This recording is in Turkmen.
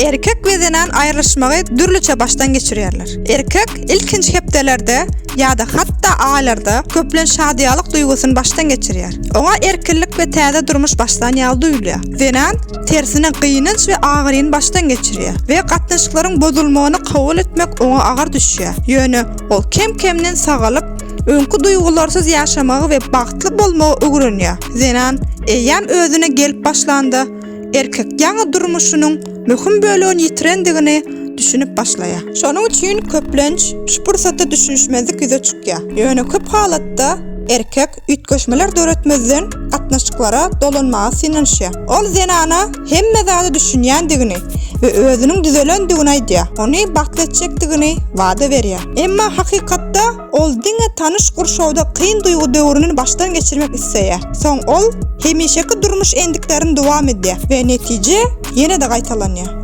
Erkek we zenan aýrylyşmagy dürlüçe başdan geçirýärler. Erkek ilkinji hepdelerde ýa-da hatda aýlarda köplenç şadyýanlyk duýgusyny başdan geçirýär. Oňa erkinlik we täze durmuş başlan ýaly duýulýar. Zenan tersine gynanç we agyryny başdan geçirýär we gatnaşyklaryň bozulmagyny kabul etmek oňa agyr düşýär. Ýöne ol kem-kemden sagalyp, öňki duýgularsyz ýaşamagy we bagtly bolmagy öwrenýär. Zenan eýýäm özüne gelip başlanda, erkek ýaňy durmuşynyň möhüm bölegini ýitirendigini düşünip başlaýar. Şonuň üçin köplenç şu pursatda düşünişmezlik ýüze çykýar. Ýöne köp halatda erkek üýtgeşmeler döretmezden gatnaşyklara dolanmaga synanyşýar. Ol zenana hemme zada düşünýändigini we özüniň düzelendigini aýdýar, ony bagtly etjekdigini wada berýär. Emma hakykatda ol diňe tanyş gurşawda kyn duýgy döwrüni başdan geçirmek isleýär. Soň ol hemişeki durmuş endiklerini dowam edýär we netije ýene-de gaýtalanýar.